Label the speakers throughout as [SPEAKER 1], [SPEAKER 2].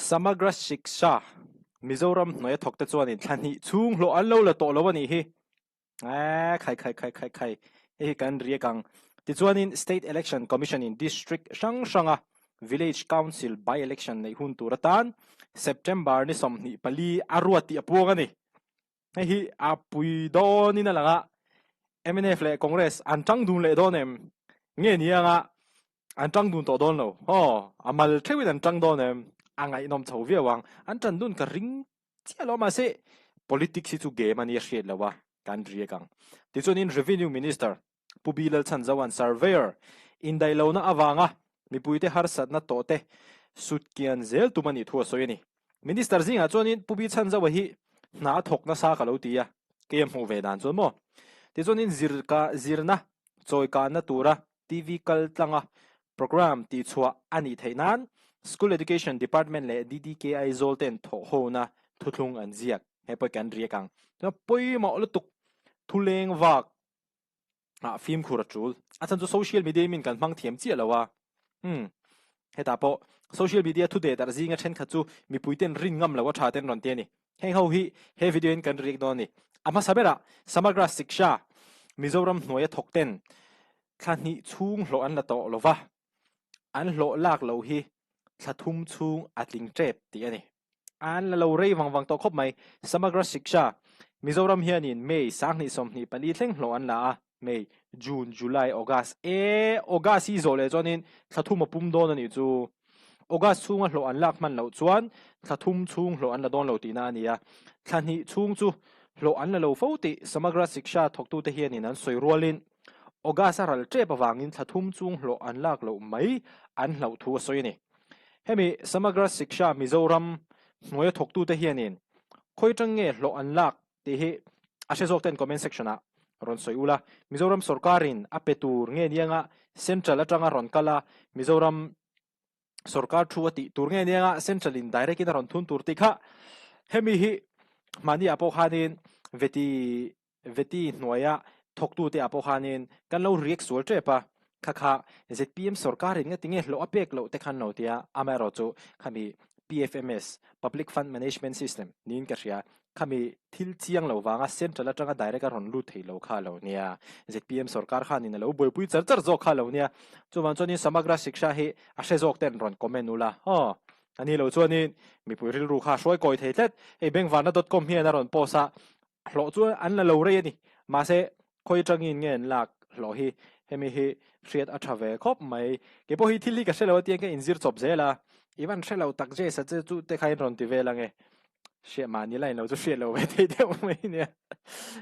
[SPEAKER 1] Samagra Shiksha, Mizoram hnuaia thawkte chuanin thla hnih chhung hlawh an lo la tawh lo a nih hi. Eee khai khai khai khai khai hei hi kan riak ang. Tichuanin State Election Commission in District hrang hranga Village Council by-election neih hun tur atan September ni 24 a ruat tih a puang a ni. Hei hi a pui dawnin a lang a, mnf leh Congress an tang dun leh dawn em? Nge ni anga an tang dun tawh dawn lo? Aw, a mal theuhin an tang dawn em? A ngaihnawm chho viau ang. An tan dun ka ring chiah lo mahse politics hi chu game a nia hriat lo a, kan riak ang. Tichuanin Revenue Minister Pu Bi Lalchhanzoa'n Surveyor indaihlohna avanga mipuite harsatna tawhte sutkian zel tum a nih thu a sawi a ni. Minister zingah chuanin Pu Bi Chhanzoa hi hna a thawk nasa ka lo ti a, kei a hmuh ve dan chuan maw. Tichuanin zirka zirna chawikahna tura TV kal tlanga programme tihchhuah a nih theih nan School Education Department leh DDK Aizawl ten thawhhona thuthlung an ziak. He pawh kan riak ang. Chuan pawimawh lutuk thuleng vak ah fimkhur a tul. A chhan chu social media min kan hmang thiam chiah lo a. Hmm. Hetah pawh social media thu deh darh zinga thenkhat chu mipui ten rin ngam lo a tha ten rawn ti a ni. Heng ho hi he video in kan riak dawn a ni. A hmasa berah Samagra Shiksha Mizoram hnuaia thawk ten thla hnih chhung hlawh an la tawh lo va, an hlawh lak lo hi thla thum chhung a tling tep tih a ni. An la lo rei vang vang tawh khawp mai. Samagra Shiksha, Mizoram hianin May 2024 thleng hlawh an la a, May, June, July, August, e, August hi zawh leh chuanin thla thum a pum dawn a nih chu. August chhunga hlawh an lak hman loh chuan thla thum chhung hlawh an la dawn lo tihna a ni a. Thla hnih chhung chu hlawh an la lo fo tih Samagra Shiksha thawktute hianin an sawi rualin August a ral tep avangin thla thum chung hlawh an lak loh mai an hlauh thu a sawi a ni. Hemi Samagra Shiksha Mizoram hnuaia thawktute hianin khawi atang nge hlawh an lak tih hi a hre zawk ten comment section ah rawn sawi ula. Mizoram sorkarin a pe tur nge nianga Central atanga rawn kal a Mizoram sorkar thu a tih tur nge nianga Central in direct in a rawn thun tur tih kha hemi hi mahni ah pawh khanin veti Veti hnuaia thawktute ah pawh khanin kan lo riak sual tep a, kha kha zpm sorkarin nga tinge hlawh a pek loh te khan lo tia, amaherawh chu khami PFMS, Public Fund Management System, niin ka hria, khami thil chiang lo vanga central atanga direct a rawn lut thei lo kha lo nia, zpm sorkar khanin a lo buaipui char char zawk kha lo nia, chuvang chuanin Samagra Shiksha hi a hre zawk ten rawn comment ula aw, a ni lo chuanin mipui rilru kha a hruai kawi thei tlat, hei bengvarna dot com hian a rawn post a, Hlawh chu an la lo rei a ni. Mahse, khawi atangin nge an lak hlawh hi? Hemi hi hriat a tha ve khawp mai. Kei pawh hi thil hi ka hre lo a tiang ka inzir chawp zel a. I van hre lo tak Jesa che chu te kha in rawn ti vel ange. Hriat mahni la in lo chu hriat lo ve thei deuh mai nia.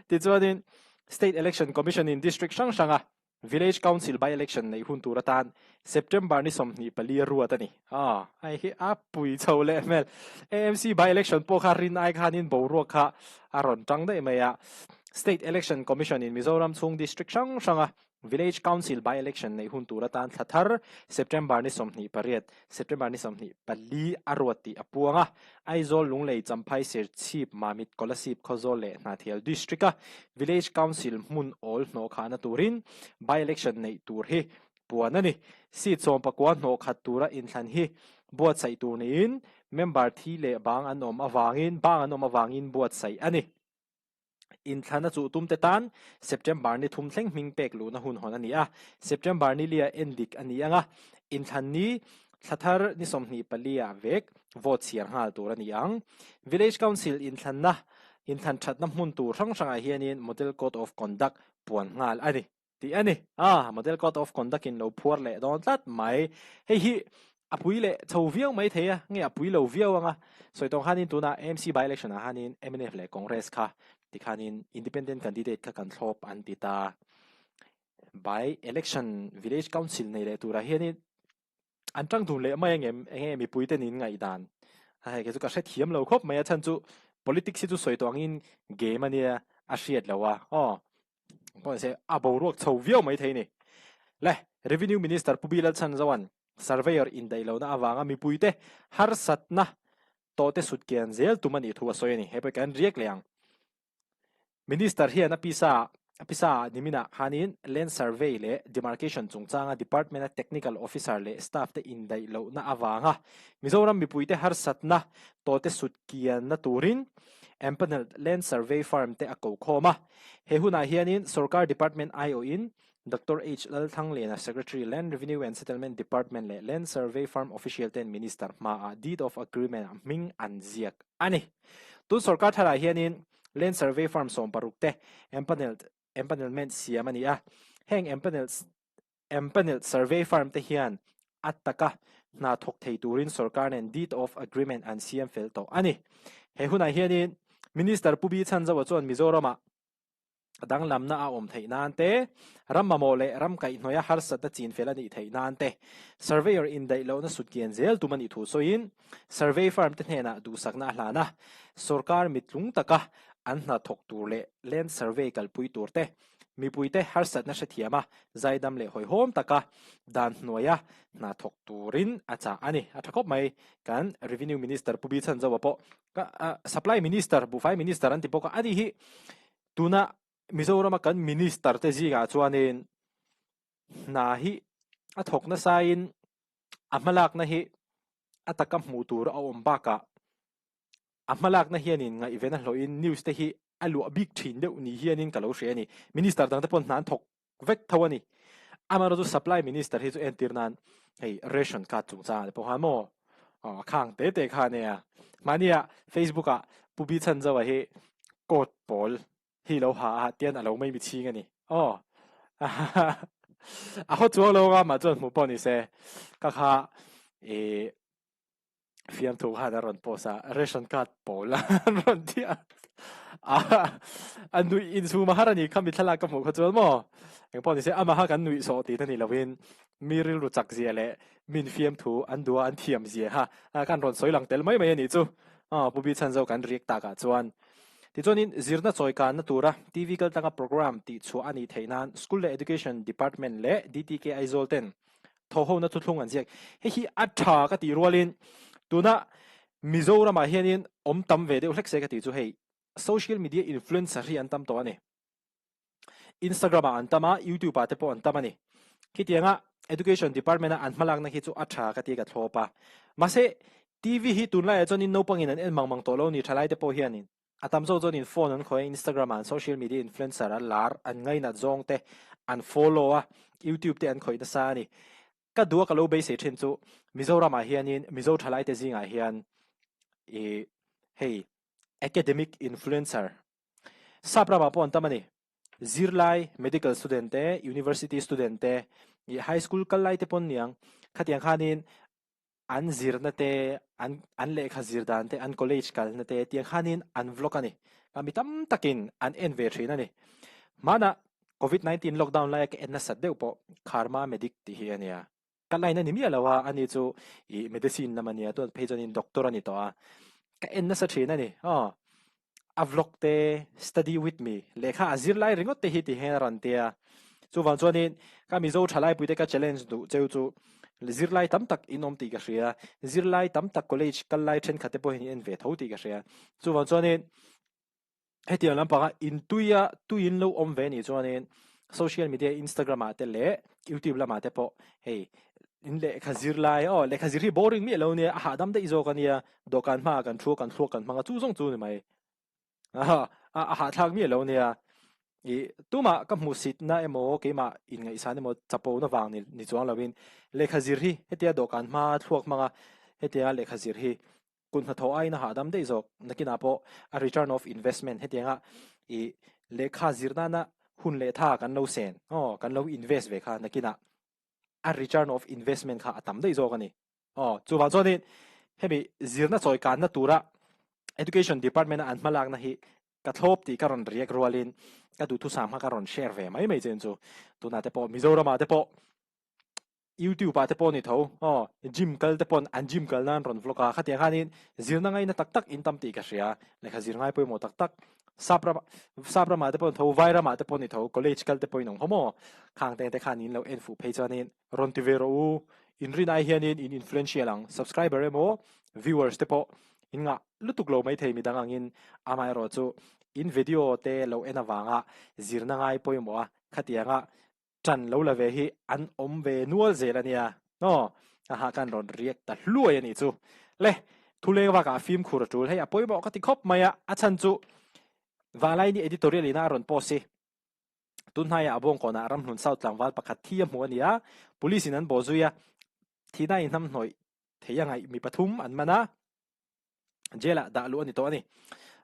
[SPEAKER 1] Tichuanin State Election Commission in District hrang hranga Village Council by-election neih hun tur atan September ni 24 a ruat a ni. Aw, hei hi a pui chho leh hmel. AMC by-election pawh kha rin ai khanin boruak kha a rawn tang daih mai a. State Election Commission in Mizoram chhung district hrang hranga Village Council by-election neih hun tur atan thla thar September ni 28, September ni 24 a ruat tih a puang a. Aizawl, Lunglei, Champhai, Serchhip, Mamit, Kolasib, Khawzawl leh Hnathial District-a Village Council hmun awl hnawh khahna turin by-election neih tur hi puan a ni. Seat 19 hnawh khat tura inthlan hi buatsaih tur niin member thi leh bang an awm avangin bang an awm avangin buatsaih a ni. Inthlan a chuh tumte tan September ni thum thleng hming pek luhna hun hawn a ni a, September ni lia en dik a ni ang a, inthlan ni thla thar ni 24 ah vek vote chhiar nghal tur a ni ang. Village Council inthlanna inthlan thatna hmun tur hrang hrangah hianin Model Code of Conduct puan nghal a ni. Tih a ni. A, Model Code of Conduct in lo phuar leh dawn tlat mai. Hei hi a pui leh chho viau mai thei a, nge a pui lo viau ang a. Sawi tawng khanin tunah AMC by-election ah khanin mnf leh Congress kha tikhanin Independent candidate kha kan thlawp an ti ta. By-election Village Council nei leh turah hianin an tang dun leh mai angem enge mipui te nin ngaihdan. Hei kei chu ka hrethiam lo khawp mai a chhan chu politics hi chu sawi tawh angin game a nia a hriat lo a aw. Pawh se a boruak chho viau mai thei ni. Le Revenue Minister Pu Bilal Chhanzoan Surveyor indaih lohna avanga mipuite harsatna tawhte sutkian zel tum a nih thu a sawi a ni. Hei pawh kan riak leh ang. Minister hian a pisa. Pisa niminah khanin Land Survey leh Demarcation chungchanga Department-a Technical Officer leh Staff te indaih lohna avanga Mizoram mipuite harsatna tawte sut kianna turin Empanelled Land Survey Firm te a ko khawm a. He hunah hianin Sorkar Department aiawhin Doctor H Lalthangliana, Secretary, Land Revenue and Settlement Department leh Land Survey Firm Official ten Minister hmaah Deed of Agreement-ah hming an ziak a ni. Tun sorkar tharah hianin Land Survey Firm 16 te empanelled empanelment siam a ni a. Heng empanelled empanelled survey firm te hian a taka hna thawk thei turin sorkar nen Deed of Agreement an siam fel tawh a ni. He hunah hianin Minister Pu Bi Chhanzoa chuan Mizoramah danglamna a awm theih nan te, ram mamawh leh ram kaihhnawih a harsatna chin fel a nih theih nan te, surveyor indaih lohna sutkian zel tum a nih thu sawiin, survey firm te hnenah duhsakna a hlan a, sorkar mittlung taka an hna thawk tur leh land survey kalpui tur te, mipuite harsatna hrethiam a, zaidam leh hawihhawm taka dan hnuaia hna thawk turin a chah a ni. A tha khawp mai, kan Revenue Minister Pu Bichhanzoa pawh Supply Minister, Buhfai Minister an ti bawk a, ani hi tuna Mizorama kan Minister te zingah chuanin hna hi a thawk nasain a hmalakna hi a taka hmuh tur a awm bakah a hmalakna hianin ngaihven a hlawhin news te hi a luah bik thin deuh ni hianin ka lo hria a ni. Minister dangte paw'n hna an thawk vek tho a ni. Amaherawhchu chu supply minister hi chu entir nan hei ration card chungchang ah te pawh khan maw a khang te te kha ania. Mahnia Facebook ah Pu Bi Chhanzoa hi coat pawl hi lo ha a tian a lo mai mi chhing a ni. Aw a haw chuang lo anga mah chuan hmuh pawh ni se ka kha ih Fiamthu khan a rawn post a, ration card pawl a an rawn ti a. A nuih inchhum a har a ni kha mi thlalak ka hmuh kha chuan maw. Engpawh ni se amaha kan nuih sawh tih na ni lovin mi rilru chak zia leh min fiamthu an duh a an thiam zia kha kan rawn sawi lang tel mai mai a nih chu. Aw Pu Bichhanzo kan react takah chuan. Tichuanin zirna chawikanna tura TV kaltlanga programme tihchhuah a nih theih nan School leh Education Department leh DTK Aizawl ten thawhhona thuthlung an ziak. Hei hi a tha ka tih rualin tuna Mizoramah hianin awm tam ve deuh hlek se ka tih chu hei social media influencer hi an tam tawh a ni. Instagram ah an tam a, YouTube ah te pawh an tam a ni. Khitianga Education Department a an hmalakna khi chu a tha ka ti ka thlawp a. Mahse TV hi tunlaiah chuanin naupangin an en mang mang tawh lo ni thalaite pawh hianin. A tam zawk chuanin phone an khawih a, Instagram ah an social media influencer a lar an ngainat zawng te an follow a, YouTube te an khawih nasa a ni. Ka duh a ka lo beisei thin chu Mizoram ah hianin Mizo thalai te zingah hian ih hei academic influencer sap ramah pawh an tam a ni. Zirlai, medical student te, university student te, ih high school kal lai te pawn niang khatiang khanin an zirna te, an an lehkha zir dan te, an college kalna te tiang khanin an vlog a ni. A mi tam takin an en ve thin a ni. Hmanah Covid 19 lockdown laia ka en nasat deuh pawh Kharma Medic tih hi a nia. Ka line a ni miah lo a, ani chu ih medicine lam a nia, tunah phei chuanin doctor a ni tawh a. Ka en nasa thin a ni. Aw. A vlog te, study with me, lehkha a zir lai ringawt te hi ti hian a rawn ti a. Chuvang chuanin ka Mizo thalaipui te ka challenge duh cheu chu zirlai tam tak in awm tih ka hria, zirlai tam tak college kal lai thenkhat te pawh hian in en ve tho tih ka hria. Chuvang chuanin hetiang lampanga intuia tui in lo awm ve nih chuanin social media Instagram ah te leh YouTube lamah te pawh hei in lehkha zir lai aw lehkha zir hi boring miah lo nia a hahdam daih zawk a nia dawhkan hmaah kan thu a kan thluak kan hmang a chu zawng chu ni mai a a hahthlak miah lo nia i tumah ka hmuhsitna emaw keimah inngaihsan emaw chapona vang ni ni chuang lovin lehkha zir hi hetia dawhkan hma thluak hmanga hetia lehkha zir hi Kut hnathawh aiin a hahdam daih zawk. Nakinah pawh a return of investment hetianga i lehkha zir nana hun leh tha kan lo sen aw kan lo invest ve kha nakinah a return of investment kha a tam daih zawk a ni. Aw chuvang chuanin hemi zirna chawikanna tura education department a an hmalakna hi ka thlawp tih ka rawn react rualin ka duhthusam kha ka rawn share ve mai mai chen chu tunah te pawh Mizoramah te pawh YouTube ah te pawh ni tho aw gym kal te pawn an gym kal nan rawn vlog a khatiang khanin zirna ngaina tak tak in tam tih ka hria lehkha zir ngai pawimawh tak tak sap ram sap ramah te pawh ni tho vai ramah te pawh ni tho college kal te pawh in awm khaw maw khang te te khan in lo en fuh phei chuanin rawn ti ve rawh u in rin ai hianin in influential ang subscriber emaw viewers te pawh. In ngah lutuk lo maithei midang angin amaherawhchu in video te lo en avanga zirna ngai pawimawh a khatianga ṭan lo la ve hi an awm ve nual zel a nia aw aha kan rawn riak ta hluai a nih chu le thuleng bakah fimkhur a ṭul hei a pawimawh ka ti khawp mai a a chhan chu Vanglaini editorial ina a rawn post hi tunhnaiah a bawngkawnah Ramhlun South tlangval pakhat thi a hmu a ni a police in an bawh zui a thihna inhnamhnawih thei a ngaih mi pathum an man a. Jail-ah dah luh a ni tawh a ni.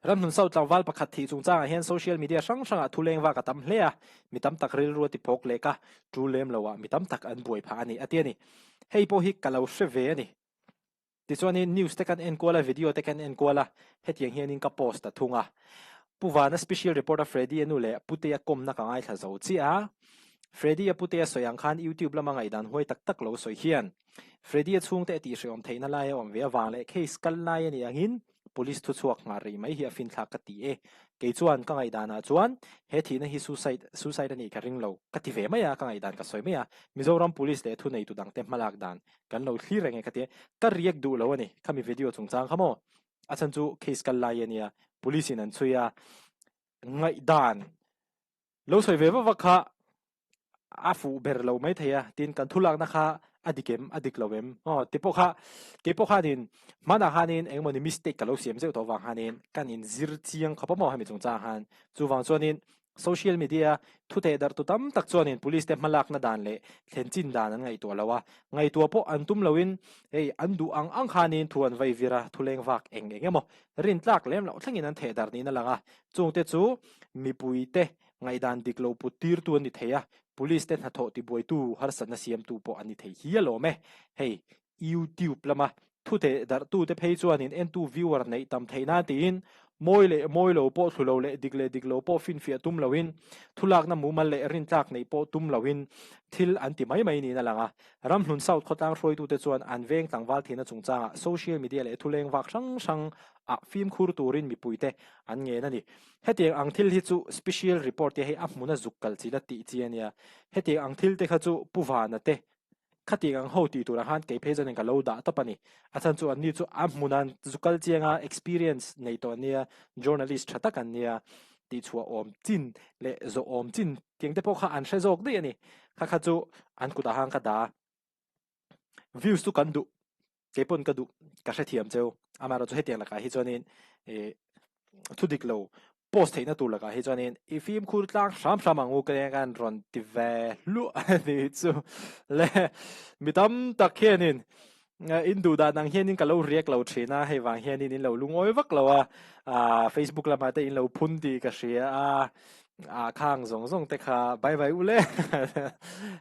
[SPEAKER 1] Ramhnun South tlangval pakhat thih chungchangah hian social media hrang hrangah thu leng vak a tam hle a, mi tam tak rilru a ti phawk lek a, tul lem loah mi tam tak an buai phah a ni, a ti a ni. Hei pawh hi ka lo hre ve a ni. Tichuanin news te kan enkual a, video te kan enkual a, hetiang hianin ka post ta thung a. Pu Vana special reporter Freddy-a nu leh Putea kawmna ka ngaithla zo chiah a. Freddy-a Putea sawi ang khan YouTube lama ngaihdan huai tak tak lo sawi hian Freddy-a chhungte a tihhrehawm theihna lai a awm ve avang leh case kal lai a nih angin police thuchhuak nghah rih mai hi a finthlak ka ti e. Kei chuan ka ngaihdanah chuan he thihna hi suicide suicide a nih ka ring lo ka ti ve mai a, ka ngaihdan ka sawi mai a. Mizoram police leh thuneitu dangte hmalak dan kan lo thlir reng e ka ti e. Ka react duh lo a ni khami video chungchang kha maw? A chhan chu case kal lai a nia, police in an chhui a, ngaihdan Lo sawi ve vak vak kha a fuh ber lo mai thei a, tin kan thulakna kha a dik em, a dik lo em aw ti pawh kha kei pawh khanin hmanah khanin engmawni mistake ka lo siam zeuh tawh avang khanin kan inzir chiang khawp a maw hemi chungchangah khan. Chuvang chuanin social media thu teh darh tu tam tak chuanin police te hmalakna dan leh thlen chin dan an ngaihtuah lo a, ngaihtuah pawh an tum loin hei an duh ang ang khanin thu an vai vir a, thu leng vak eng eng emaw rintlak lem loh thlengin an theh darh niin a lang a, chungte chu Mipuite ngaihdan dik lo put tirtu an ni thei a, Police te hnathawh tibuaitu harsatna siamtu pawh an ni thei hial awm e. Hei, YouTube lama thu teh darhtute phei chuanin entu viewer neih tam theih nan tiin mawi leh mawi lo pawh thlu lo leh dik leh dik lo pawh finfiah tum loin, thulakna mumal leh rintlak neih pawh tum loin thil an ti mai mai niin a lang a. Ramhlun South khawtlang hruaitute chuan an veng tlangval thihna chungchangah social media leh thuleng vak hrang hrang ah fimkhur turin mipuite an ngen a ni. Hetiang ang thil hi chu special report te hei a hmuna zuk kal chi la tih chi a nia. Hetiang ang thil te kha chu Pu Vana te khatiang ang ho tih turah khan kei phei chuanin ka lo dah tawp a ni. A chhan chu anni chu a hmuna zuk kal chianga experience nei tawh an nia, journalist tha tak an nia, tihchhuah awm chin leh zawh awm chin tiang te pawh kha an hre zawk daih a ni. Kha kha chu an kutah khan ka dah a. Views chu kan duh. Kei pawn ka duh ka hrethiam cheu amaherawh chu hetiang lakah hi chuanin ih thu dik lo post theihna tur lakah hi chuanin i fimkhur tlang hram hram ang u ka eng an rawn ti ve hluah a ni chu le mi tam tak hianin in duh dan ang hianin ka lo riak lo thin a hei vang hianin in lo lungawi vak lo a ah Facebook lamah te in lo phun tih ka hria a ah khang zawng zawng te kha bye bye u le.